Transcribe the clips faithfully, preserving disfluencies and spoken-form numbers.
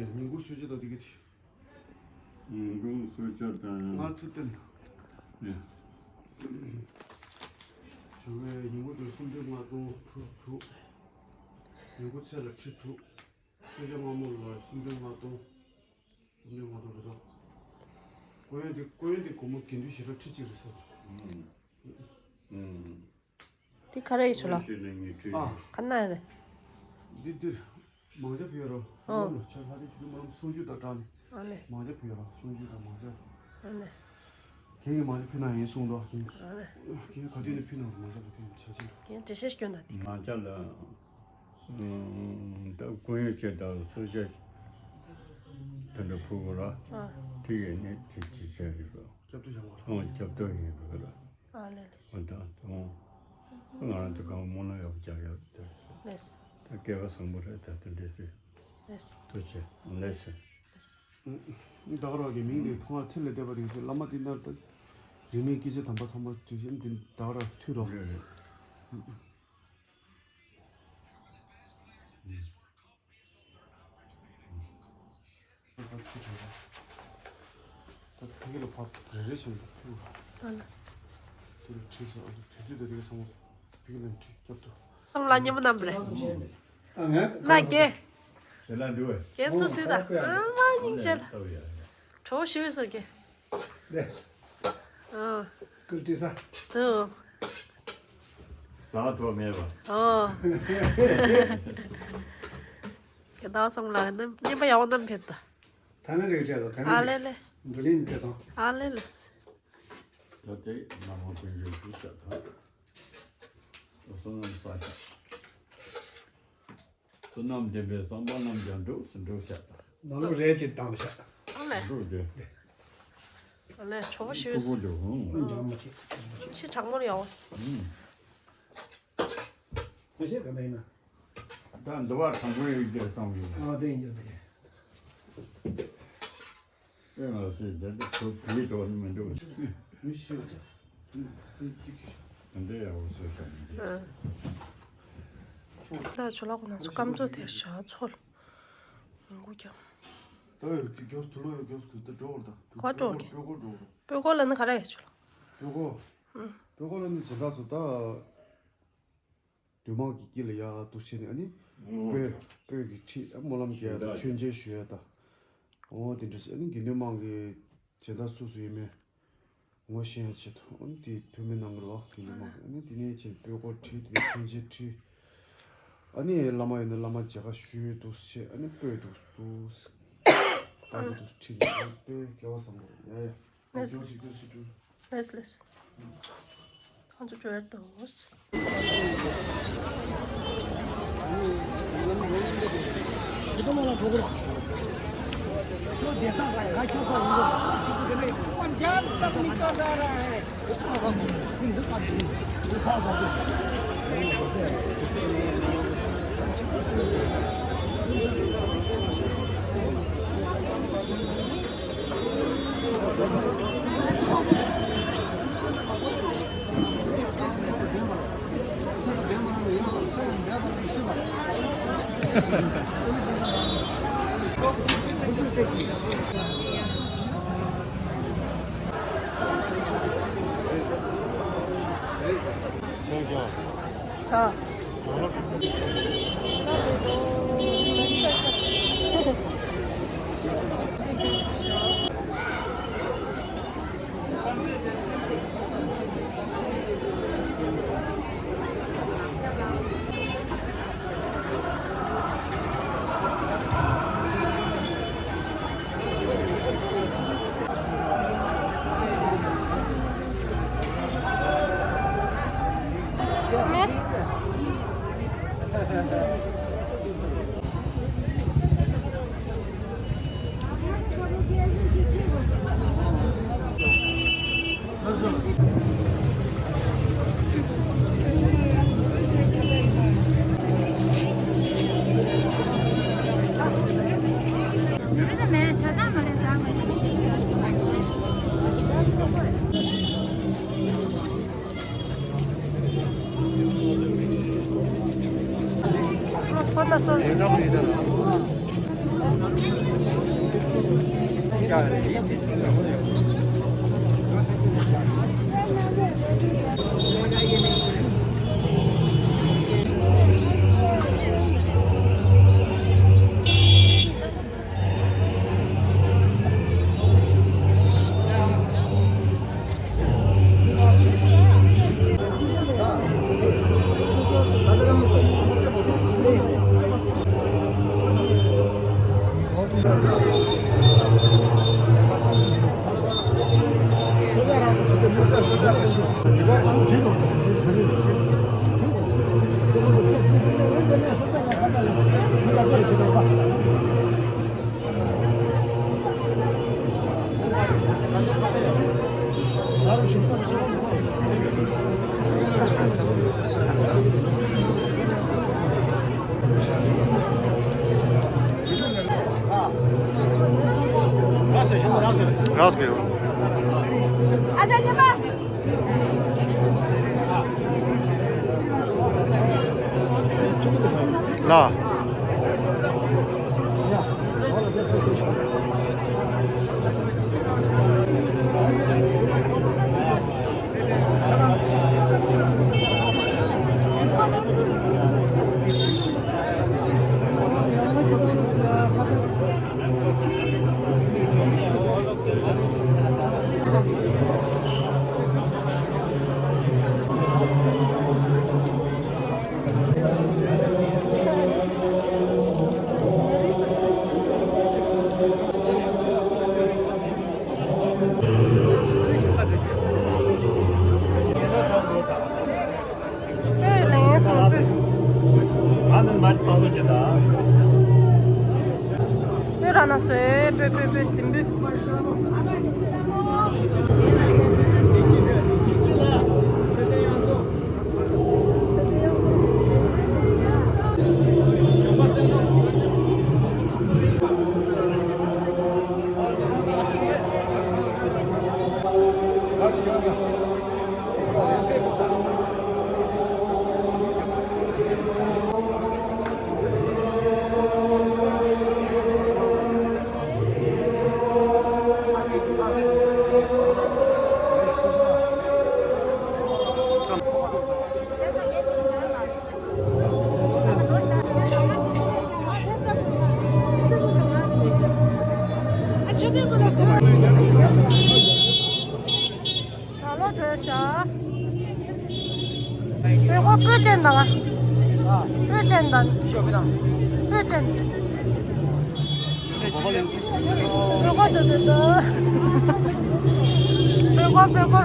ཉིན་གུང་གསོལ་ཇ་དང་དེ་ག་དེ། ཉིན་གུང་གསོལ་ཇ་དང་། ང་ཚོ་བསྟན། ཨེ། ཞོགས་པའི་ཉིན་གུང་དེ་སུམ་སྟོང་ལྔ་སྟོང་དྲུག་དྲུག་ཉིན་གུང་ཚེ་ལ་ཁྲི་དྲུག་གསོལ་ཇ་མངར་མོ་ལ་སུམ་སྟོང་ལྔ་སྟོང་། སུམ་སྟོང་ལྔ་སྟོང་རེད་དོ། སྐུ་ཡོན་དེ་སྐུ་ཡོན་དེ་སྒོར་མོ་དགེ་འདུན་ཞལ་གྲངས་ཁྲི་གཅིག་རེད་ཟེར། ཨུམ། ཨུམ། འདི་ག་རེ་ཡིན་ཞུ་ལ། ཨ། ག་ན་རེད། འདི་འདིར་མང་ཇ་ཕུལ་རོགས། ཨོ། ལོ་ཆ་ལྷ་དེ་ཆུ་མ་ལམ་སུམ་ཅུ་དང་བྲལ་ནས། ཨ་ལེ། མང་ཇ་ཕུལ་རོགས། སུམ་ཅུ་དང་མང་ཇ། ཨ་ལེ། ཁྱེད་ཀྱིས་མང་ཇ་ཕུལ་ན་ཡིན་གསུངས་འདུག་ཁྱེད། ཨ་ལེ། ཁྱེད་ག་དུས་ནས་ཕུལ་ན་རོགས་མང་ཇ་ག་དུས་ནས་ཆ་ཆེན། ཁྱེད་འགྲེལ་བཤད་སྐྱོན་དང་དེ། མང་ཇ་ལ། ཨུམ། ད་སྐུ་ཡོན་ཆེད་དང་གསོལ་ཇ་དེ་འདྲ་ཕུལ་དགོས་ལ། ཨ། དེ་ཡས་ནས་དེ་ཅི་བྱས་རེད་པ། སྐྱབས་འགྲོ་བྱ་བ་ལ། ཨོ། སྐྱབས་འགྲོ་ཡིན་པ་ལ། ཨ་ལེ་ལེ། ཨོ་ད་ཨོ། ང་རང་ཚོ་གང་སྨོན་ལམ་ཡག་པོ་རྒྱག་ཡག་དེ། ལེ། ད་སྐལ་བ་བཟང་པོ་རེད་ད་དེ་འདྲས་རེད། ལེ། ཐུགས་རྗེ་ཆེ། ལེ་ཆེ། ད་ག་རང་གི་མིང་དེ་མཐོང་བ་ཚེ་ལས་འདས་པ་དེ་ཚོ་བླ་མ་དེ་ནར་ད། རིས་མེད་སྐྱེས་ཆེན་དམ་པ་ཚང་མ་དེ་བཞིན་དེ་ད་ག་རང་མཐུད་རོགས། རེད་རེད། ད་ཕ་གི་ལ་ཕ་རེ་རེ་བྱུང་། ད་ལ། དེ་ལ་ཁྲིད་སོང་། ཨ་ཙི་དུས་ཚོད་དེ་རིགས་སོང་། ཕ་གི་ལ་ཁྲིད་སྐྱབས་ཐུབ། སོང་ལ་ཉི་མ་རྣམས་རེད། ཨ་ངས་ན་རྒན། ཞེ་ལ་འགྲོ་བས། རྒན་ཚོ་སུས་ད། ཨ་མ་སྙིང་རྗེ་ལ། གྲོགས་ཞུ་སོང་རྒན། ལེ། ཨ། ཀུན་ཏི་ས། དུ། ཟ་ཐོ་མེད་པ། ཨོ། ཁྱེད་ད་སོང་ལ་ནི་ཉིན་པ་ཡག་པོ་རྣམས་ཕེབས་ད། ད་ནི་རིག་བྱས་ད་ད་ནི། ཨ་ལེ་ལེ། འགྲོ་ལིན་ཕེབས་སོང་། ཨ་ལེ་ལེ། ད་དེ་ནང་མ་ཀུན་ཡོད་དུ་བྱ་ད། བསོད་ནམས་བསགས་བྱ། བསོད་ནམས་ལྡན་པའི་བསམ་པ་རྣམས་ཀྱང་འགྲུབ་སུ་འགྲུབ་བྱ་དང་། ནང་ལོ་རེ་གཅིག་བཏང་བྱ། ཨ་ལེ། འགྲུབ་སྟེ། ཨ་ལེ་ཆོག་ཤོས། ཐུགས་ཁུར་འདུག་ཧུང་། འཇམ་མ་བྱེད། ཤི་གྲང་མོར་ཡོང་། ཧུང་། མ་བྱེད་ག་འདྲ་ཡིན་ན། ད་འདི་བ་དྲང་པོ་ཡོད་རྒྱུ་བསམ་ཡོད། ཨ་དེ་ཡིན་རྒྱུ་དེ། ཨེ་མ་ཟེར་དེ་འདྲ་ཁོ་བུའི་ཐོག་ནས་མི་འདུག་མི་ཤེས་པ། འདི་ཡག་པོ་བཟོས་ཀྱང་མི་འདུག་ད་ཆུ་ལོག་ནང་ཚོ་སྐམ་ཚོ་དེར་བཞག་ཚོ་ལ་ཡོང་གི་ཀྱང་། ད་ཡོད་ཀྱི་མགྱོགས་དུ་ལོ་ཡོད་མགྱོགས་ཀྱི་ད་འགྲོ་བར་ད་ག་འགྲོ་གི། སྤོས་སྐོར་འགྲོ་བར། སྤོས་སྐོར་ལ་ནི་ག་རེ་ཡོད་ཆུ་ལོག་སྤོས་སྐོར། སྤོས་སྐོར་ལ་ནི་ཇི་འདྲ་ཚོ་ད། འདུས་མང་གི་དཀྱིལ་ལ་ཡ་འདུག་བྱས་ནས་ཨ་ནི། ཨོ། སྤོས་སྤོས་ཀྱི་ཁྲིད་ཨ་སྨོན་ལམ་རྒྱག་ཡ་དང་མཆོད་མཇལ་ཞུ་ཡ་དང་། འོ་དེ་འདྲ་བྱས་ཨ་ནི་དགེ་འདུན་མང་གི་སྦྱིན་བདག་སུ་སུ་ཡིན་མིན་ངོ་ཤེས་ཡ་ཆེད་དུ་ཨ་ནི་དེ་ཐུགས་སྨོན་གནང་གི་རེད་བ། དགེ་འདུན་མང་གི་ཨ་ནི་དེ་ནས་ཆེད་སྤོས་སྐོར་ཁྲིད་དེ་ནས་མཆོད་མཇལ་ཁྲིད། ཨ་ནི་བླ་མ་ཡིན་ན་བླ་མ་མཇལ་ཁ་ཞུས་འདུག་བྱས་ཨ་ནི་སྤོས་འདུག་འདུག་ལྟ་བུ་འདུག་ཁྲིད་ནས་ཨ་ནི་སྤོས་སྐལ་བ་བཟང་པོ་རེད་ཡ་ཡ། ལེས། ལེས་ལེས། ཁོང་ཚོ་འགྲོ་ཡ་འདུག་རགས་ཀྱི་ཡོད། ལ། སྤོས་ར་ན་སོ་སྤོས་སྤོས་སྤོས་ཟིམ་སྤོས། ད་ལོ་བྲོས་ཤག་སྤོས་ཀོ་སྤོས་ཅན་དང་། སྤོས་ཅན་དང་། སྤོས་ཅན། སྤོས་ཀོ་སྤོས་ཀོ། སྤོས་ཀོ་སྤོས་ཀོ།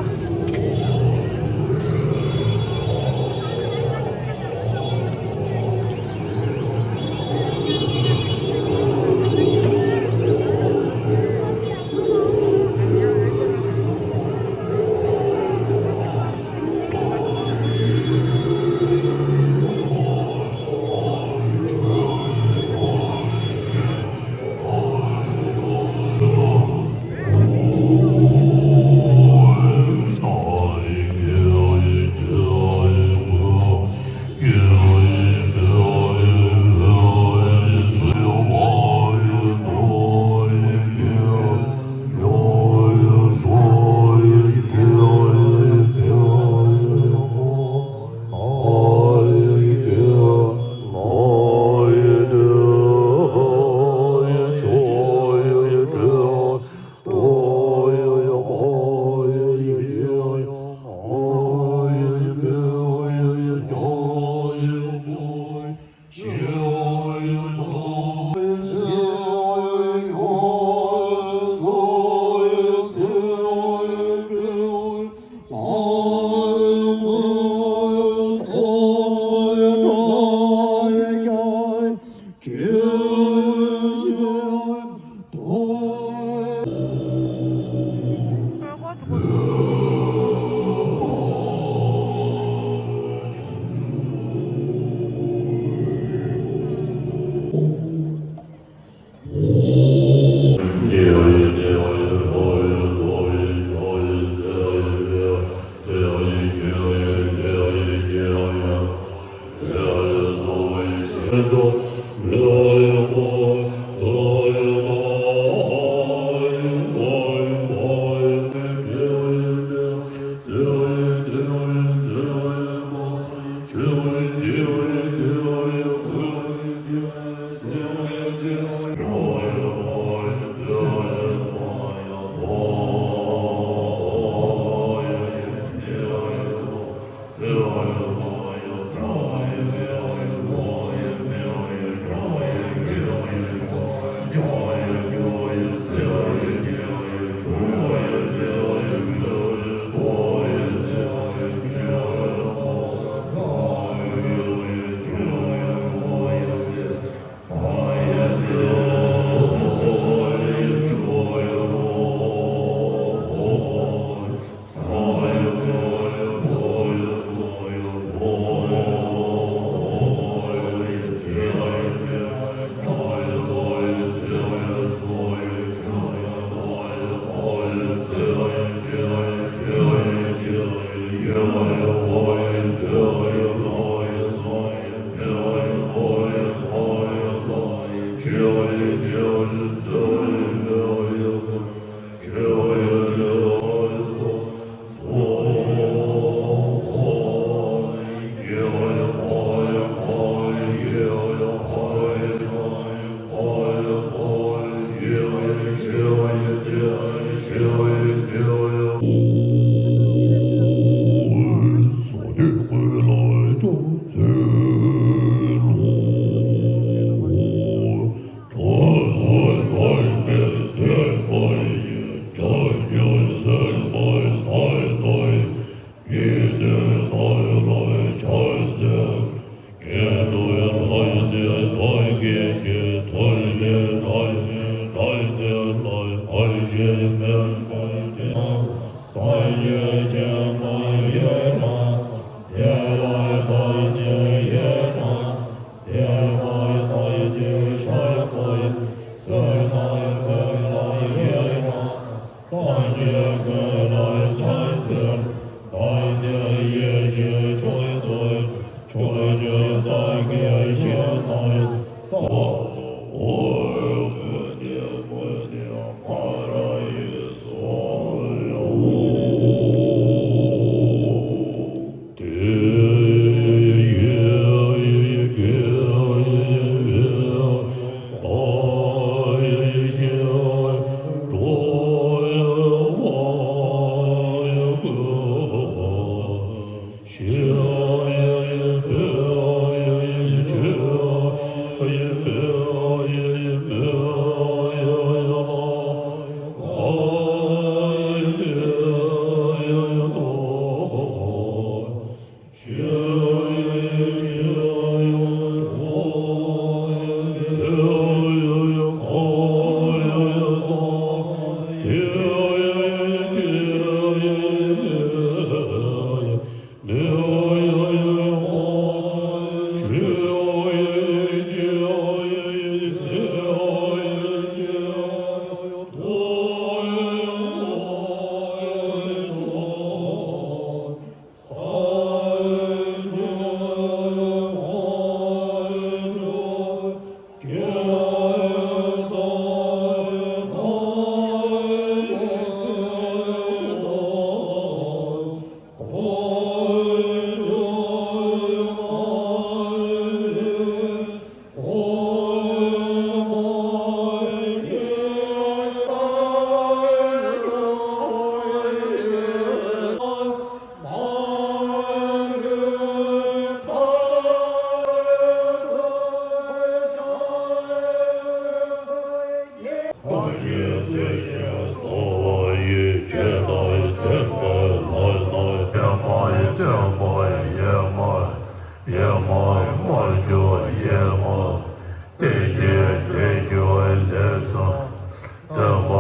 སྟོན་པ་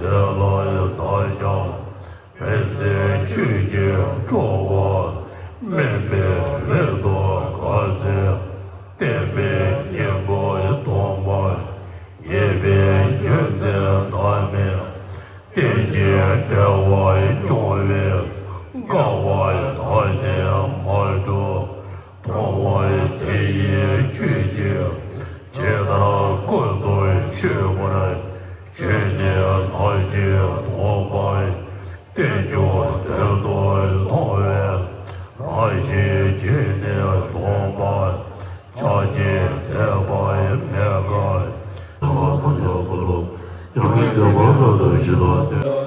དེ་ལ་བདག་ཀྱང་། ཕན་མཛད་ཆོས་ཀྱི་སྤྲོ་བ། དམན་པའི་ལས་དང་འགལ་ཚེ། བསྟན་པའི་གཉེན་པོ་སྟོང་པར། ཉེས་པའི་རྒྱུ་མཚན་བདག་མེད། གཏན་གྱི་བདེ་བ་སྐྱོང་བའི། དགའ་བ་དག་ནི་མ་གྲུབ། མཐོང་བ་དེ་ཡི་ཆོས་ཀྱི། ཇི་ལྟར་ཀུན་ཏུ་ཆུད་པར། བྱས་ནས་ནག་ཅིང་སྟོང་པར། རྟེན་འབྱུང་དོན་དུ་མཐོང་བས། ནག་ཅིང་བྱས་ནས་སྟོང་པར། ཕྱག་རྒྱའི་དད་པ་མེད་དགག །ཚངས་པ་མཚམས་སྦྱོར་འཁོར་ལོ། ཡང་ངེས་འདོད་པ་རབ་ཏུ་ཞི་དང་ལྡན།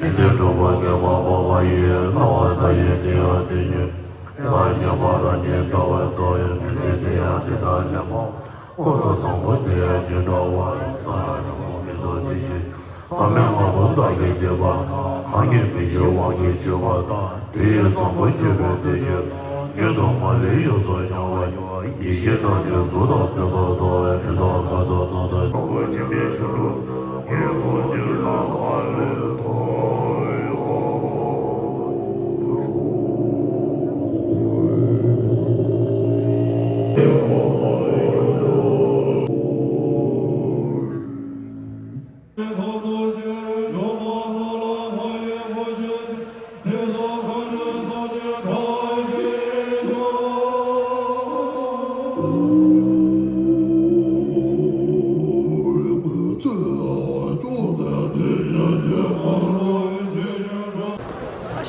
དེ་ནས་འགྲོ་བ་ངན་པ་སྤངས་པ་ཡི། སྣང་བ་མཐའ་ཡས་དེ་ཡང་དེ་ཉིད། ལ་ཉམས་པ་རང་ཉིད་འདྲ་བར་སོགས་ཡོད། མི་ཚེ་དེ་ཡང་དེ་དང་ལེན་པ། ཀུན་ཏུ་བཟང་པོ་དེ་ཡང་ཇི་འདྲ་བ། ད་རང་རང་མི་རྟོག་དེ་བཞིན། མཚམས་མེད་ལྔ་པོ་བདག་གིས་བསྟན་པ་དང་། གང་གིས་མི་ཤེས་དབང་གིས་བྱས་པ་དང་། དེ་ཡི་བཟང་པོ་སྤྱོད་པའི་དེ་བཞིན་དང་། ཉོན་དང་མ་ལུས་ཡོངས་སུ་བྱང་བ། ཡེ་ཤེས་རྣམས་ཀྱི་གཟུགས་དང་མཚན་དང་ལྡན་པའི། ཕུད་དང་ཁ་དོག་རྣམས་དང་། དང་པོ་སྦྱིན་པའི་ཆོ་འཕྲུལ་དགེ་བ་འདི་ལ་ཕར་ལུས་ཐོབ།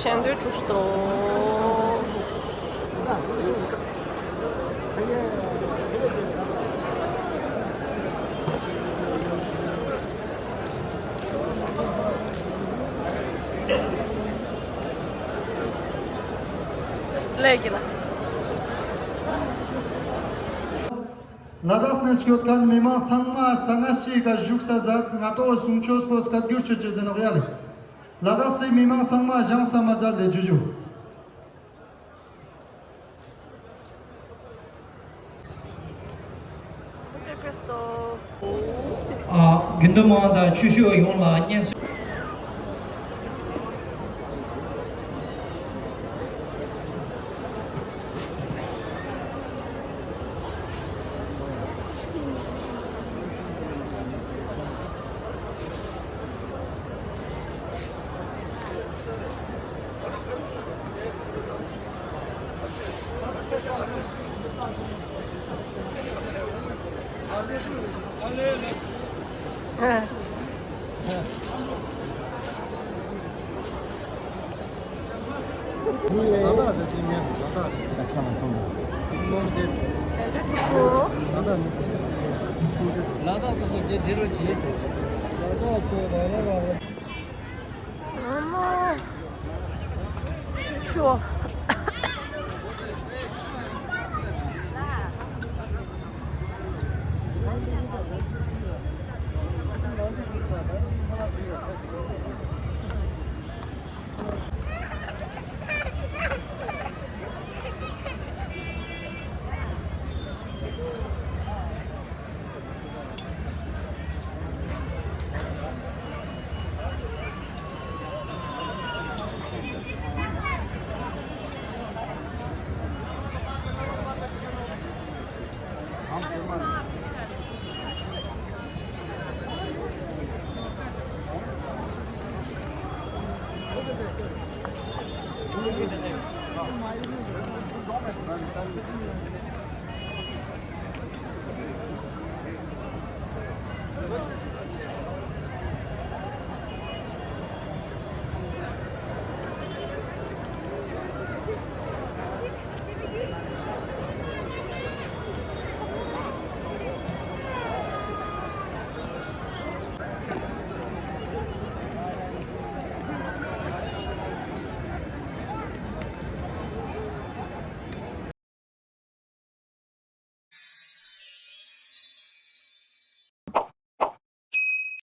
ཞལ་འདོན་གྲུབ་སོང་། ལས་ཀྱི་ལ། ལ་དྭགས་ནས་སྐྱོད་མཁན་མི་མང་ཚང་མ་ས་གནས་གཅིག་ག་བཞུགས་ས་མཛད། ང་ཏོ་གསུང་ཆོས་པོ་སྐད་སྒྱུར་ཆོས་ཅེས་ཟེར་ནོག་ཡ་ལེ། ལ་དྭགས་སི་མི་མང་ཚང་མ་བཞེངས་ས་མ་མཛད་ལེ་ཇུ་ཇུ། ཨ། དགེ་འདུན་མང་དང་ཆོས་ཞུ་བ་ཡོངས་ལ་སྙན་སེང་།